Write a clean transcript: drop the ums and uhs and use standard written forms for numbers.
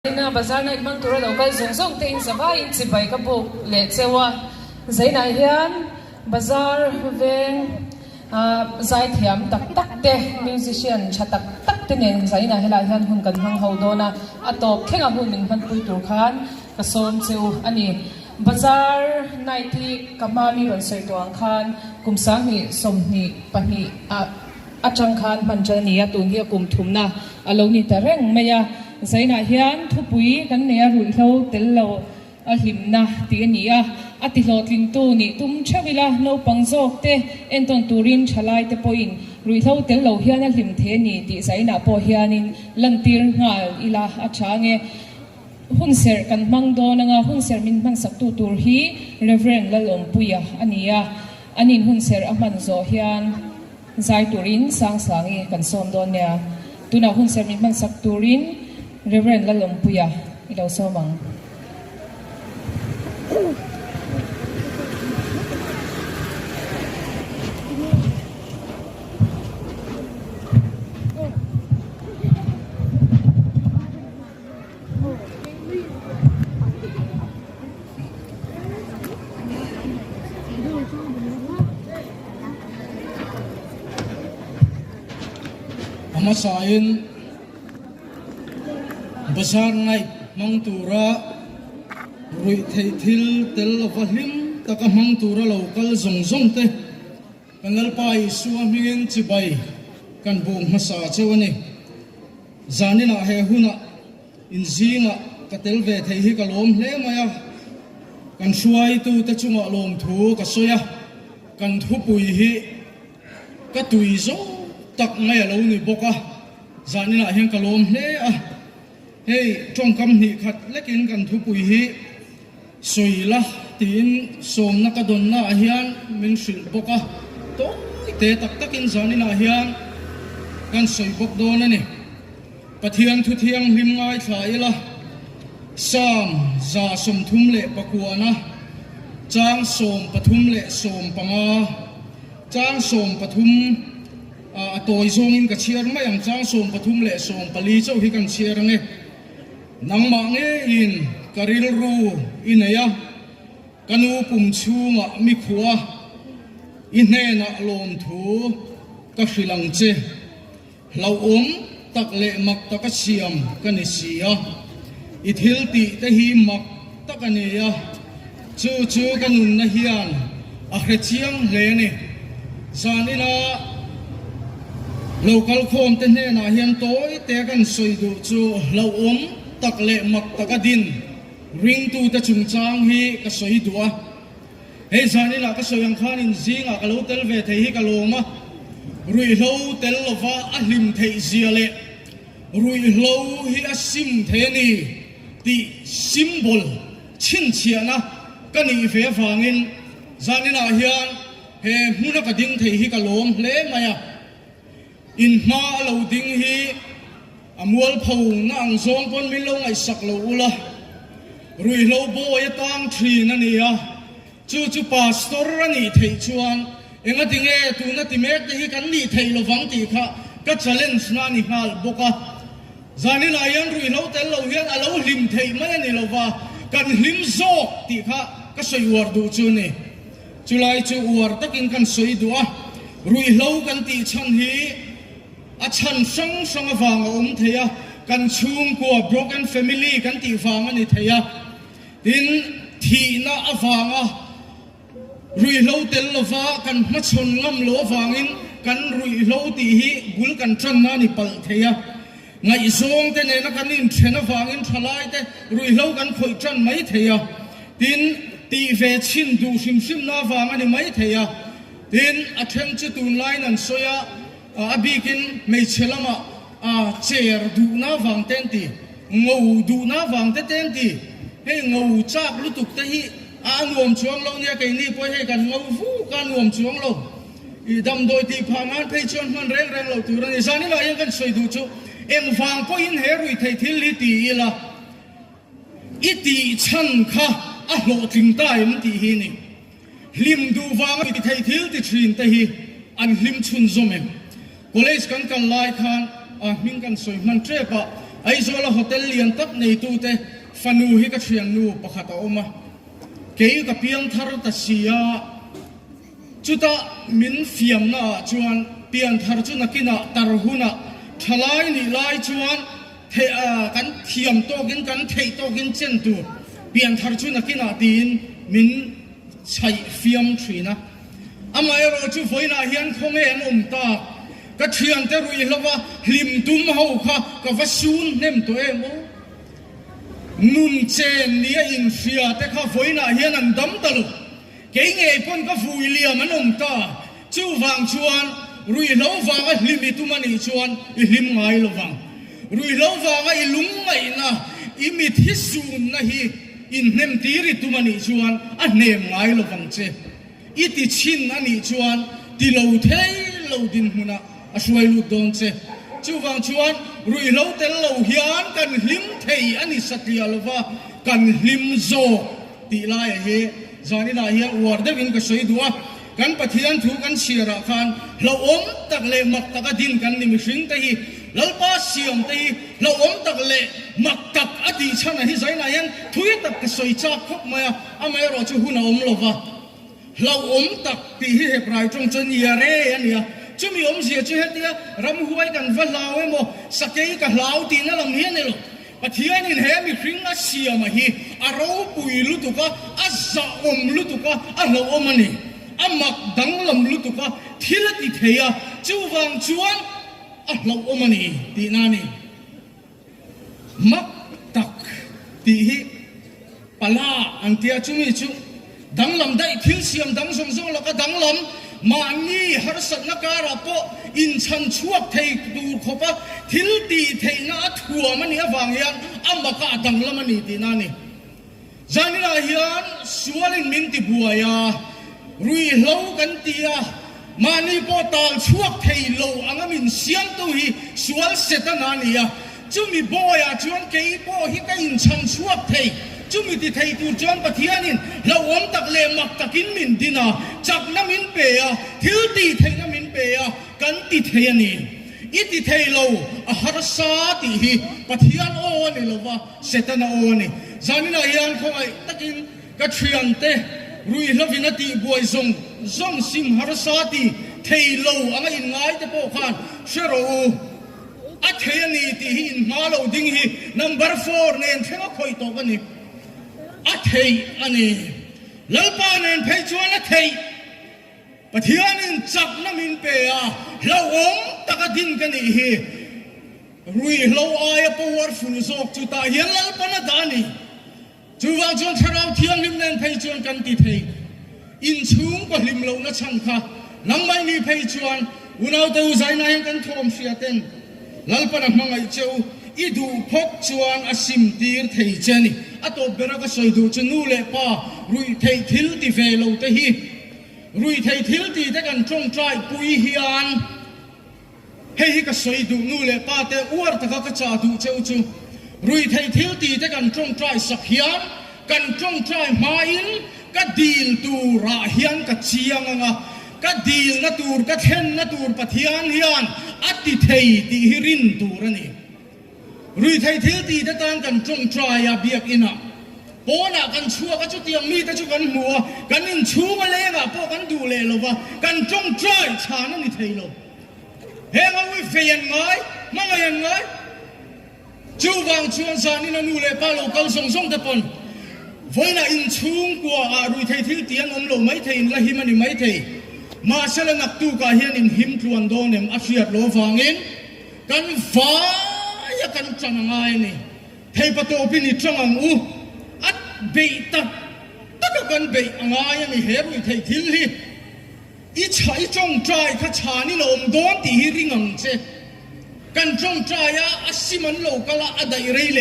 Ina bazar night hmang tura lo kal zawng zawng te in zavaiin chibai ka buk leh cheu a, Zainah hian bazar veng zaithiam tak tak te, musician tha tak tak te nen Zainah helai hian hun kan hmang ho dawn a, a tawp thlengah hun min hmanpui tur khan ka sawm cheu a ni. Bazar night hi ka hma mi rawn sawi tawh ang khan kum 2022 ah atang khan hman ṭan a ni a, tun hi a kum thumna a lo ni ta reng mai a. Zainah hian thupui kan nei a, ruihhlo tel lo a hlimna tih a ni a, a ti hlawhtlingtu nih tum theuh ila, naupang zawk te entawn turin thalai te pawhin ruihhlo tel lo hian a hlim thei a ni tih Zainah pawh hianin lantir nghal ila a tha nge. Hun serh kan hmang dawn anga hun serh min hmansaktu tur hi Rev. Lalawmpuia a ni a, anin hun serh a hman zawh hian Zai turin Sangsangi kan sawm dawn nia. Tunah hun serh min hmansak turin Rev. Lalawmpuia i lo sawm ang. A hmasain bazar night hmang tura ruih theih thil tel lova hlim taka hmang tura lo kal zawng zawng te kan Lalpa Isua hmingin chibai kan buk hmasa cheu a ni. Zaninah he hunah inzingah ka tel ve theih hi ka lawm hle mai a, kan hruaitute chungah lawmthu ka sawi a, kan thupui hi ka tui zawk tak mai a lo ni bawk a, zaninah hian ka lawm hle a, hei tawngkam hnih khat lekin kan thupui hi sawi la tiin sawmna ka dawnnaah hian min hrilh bawk a, tawi te tak takin zaninah hian kan sawi bawk dawn a ni. Pathian thu thianghlim ngaithla ila, Psalm 39 chang 13 leh 15, chang 13 a tawi zawngin ka chhiar mai ang, chang 13 leh 14 chauh hi kan chhiar ang e. Nangmah ngeiin ka rilru i nei a, ka nu pum chhungah mi khuh a, i hnenah lawmthu ka hrilh ang che. Hlauhawm tak leh mak taka siam ka ni si a, i thil tih te hi mak tak a ni a, chu chu ka nunna hian a hre chiang hle a ni. Zanina lo kal khawmte hnenah hian tawi te kan sawi duh chu hlauhawm tak leh mak taka din ringtute chungchang hi ka sawi duh a. Hei zanina ka sawi ang khanin zingah ka lo tel ve thei hi ka lawm a, ruihhlo tel lova a hlim theih zia leh ruihhlo hi a sim thei a ni tih symbol chhinchhiahna ka nih ve avangin zaninah hian He hmuna ka ding thei hi ka lawm hle mai a, in hma a lo ding hi a mualpho na ang zawng pawn min lo ngaihsak lo ula, ruihhlo bawi a tang thin a ni a, chu chu pastor a nih theih chuan engati nge tuna ti mek te hi kan nih theih lovang tih kha ka challenge na a ni nghal bawk a. Zaninah hian ruihhlo tel lo hian a lo hlim theih mai a ni lova, kan hlim zawk tih kha ka sawi uar duh chu a ni. Chulai chu uar takin kan sawi duh a, ruihhlo kan tih chhan hi a chhan hrang hrang avang a awm thei a, kan chhungkua broken family kan tih vang a ni thei a, tin thihna avanga ruihhlo tel lova kan hmachhawn ngam lo avangin kan ruihhlo tih hi bul kan tanna a ni palh thei a, ngaihzawng te nena kan inthen avangin thalai te ruihhlo kan khawih tan mai thei a, tin tih ve chhin duh hrim hrimna avang a ni mai thei a, tin a then chu tunlaiin an sawi a, a bikin hmeichhe lamah a cher duhna avang te an ti, ngo duhna avang te te an ti, hei ngo chak lutuk te hi a nuam chuang lo nia keini pawh hei kan ngo vuk a nuam chuang lo. I damdawi tih phah nan phei chuan hman reng reng loh tur a ni. Zan inah hian kan sawi duh chu engvang pawhin he ruihtheih thil hi ti ila, i tih chhan kha a hlawhtling ta em tih hi a ni. Hlim duh vanga ruihtheih thil ti thin te hi an hlim chhunzawm em? College kan kal lai khan a hming kan sawi hman tep a. Aizawla hotel lian tak neitute fanu hi ka thiannu pakhat a awm a, kei ka piangthar ta si a, chutah min fiamna ah chuan pianthar chu nakinah tar hunah thalai nih lai chuan theih kan thiam tawkin kan theih tawkin chen tur pianthar chu nakinah tiin min chhaih fiam thin a. Amaherawh chu vawiinah hian khawnge an awm tak? Ka thiante ruih hlova hlim tum ho kha ka va sun hnem tawh em aw? Nun chen nia inhria te kha vawiinah hian an dam ta lo. Kei ngei pawn ka vui liam an awm ta. Chuvang chuan ruihhlo vanga hlim i tum a nih chuan i hlim ngai lo vang. Ruihhlo vanga i lungngaihna, i mithi sunna hi inhnem tir i tum a nih chuan a hnem ngai lo vang che. I ti chhin a nih chuan ti lo thei lo dinhmunah a hruai lut dawn che. Chuvang chuan ruihhlo tel lo hian kan hlim thei a ni satliah lova, kan hlim zawk tih laiah hi zaninah hian uar deuhin ka sawi duh a. Kan Pathian thu kan chhiarah khan hlauhawm tak leh mak taka din kan ni mihring te hi, Lalpa siam te hi hlauhawm tak leh mak tak a tih chhanah hi zainah hian thui tak ka sawi chak khawp mai a. Amaherawh chu hun a awm lo va, hlauhawm tak tih hi Hebrai tawng chuan Yare a ni a. Chumi awmzia chu hetia ramhuai kan va hlau emaw, sakei ka hlau tihna lam hi a ni lo. Pathianin he mihring a siama hi a ropui lutuk a, a zahawm lutuk a, a hlauhawm a ni. A mak danglam lutuk a, thil a ti thei a, chuvang chuan a hlauhawm a ni tihna a ni. Mak tak tih hi pala an tia chumi chu danglam daih thil siam dang zawng zawng laka danglam mahni harsatna karah pawh inchhan chhuak thei tur khawpa thil tih theihna a thuam a nih avang hian a maka a danglam a ni tihna a ni. Zaninah hian sualin min ti buai a, ruihhlo kan ti a, mahni pawh tal chhuak thei lo anga min siamtu hi sual Setana a ni a, chumi bawiah chuan kei pawh hi ka inchhan chhuak thei, chumi ti thei tur chuan Pathianin hlauhawm tak leh mak takin min din a, chakna min pe a, thil tih theihna min pe a, kan ti thei a ni. I ti thei lo, a harsa tih hi Pathian aw a ni lova, Setana aw a ni. Zaninah hian khawngaih takin ka thiante ruihhlovin a tihbuai zawng zawng sim harsa ti thei lo anga inngai te pawh khan hre rawh u. A thei a ni tih hi inhma lo ding hi number four nen thleng a khawih tawh ka ni. A thei a ni. Lalpa nen phei chuan a theih. Pathianin chakna min pe a, hlauhawm taka din ka nih hi. Ruihhlo aia powerful zawk chu tah hian Lalpan a dah a ni. Chuvang chuan Thlarau Thianghlim nen phei chuan kan ti thei. Inchhung ka hlim lohna chhan kha nangmah ni phei chuan unaute u zaina hian kan thawm hria ten Lalpan a hmangaih che u i duh phawt chuan a sim tir thei che a ni. A tawp bera ka sawi duh chu nu leh pa ruihtheih thil ti ve lo te hi ruihtheih thil ti te kan tawngtai pui hian Hei hi ka sawi duh nu leh pa te uar taka ka chah duh cheu chu ruihtheih thil ti te kan tawngtai sak hian kan tawngtai hmain ka dil turah hian ka chiang ang a, ka dilna tur ka thlenna tur Pathian hian a ti thei tih hi rin tur a ni. Ruihtheih thil ti te tan kan tawngtai a biakinah pawnah kan chhuak a chutiang mite chu kan hmu a, kan inchhung a lengah pawh kan duh leh lo va, kan tawngtai chhan a ni thei lo. Heng ho hi fei an ngai, hmangaih an ngai. Chuvang chuan zanin a nu leh pa lo kal zawng zawng te pawn vawiinah inchhungkua ah ruihtheih thil tih an awm lo maithei in la him a ni maithei. Mahsela naktukah hian in him tluan dawn em a hriat loh avangin kan vaia kan ṭan a ngai a ni. Theipa tawpin i ṭang ang u. A beih tak taka kan beih a ngai a ni he ruihtheih thil hi. I chha i tawngtai kha chhanin a awm dawn tih hi ring ang che. Kan tawngtai a, a sim an lo kal a, a daih rei leh.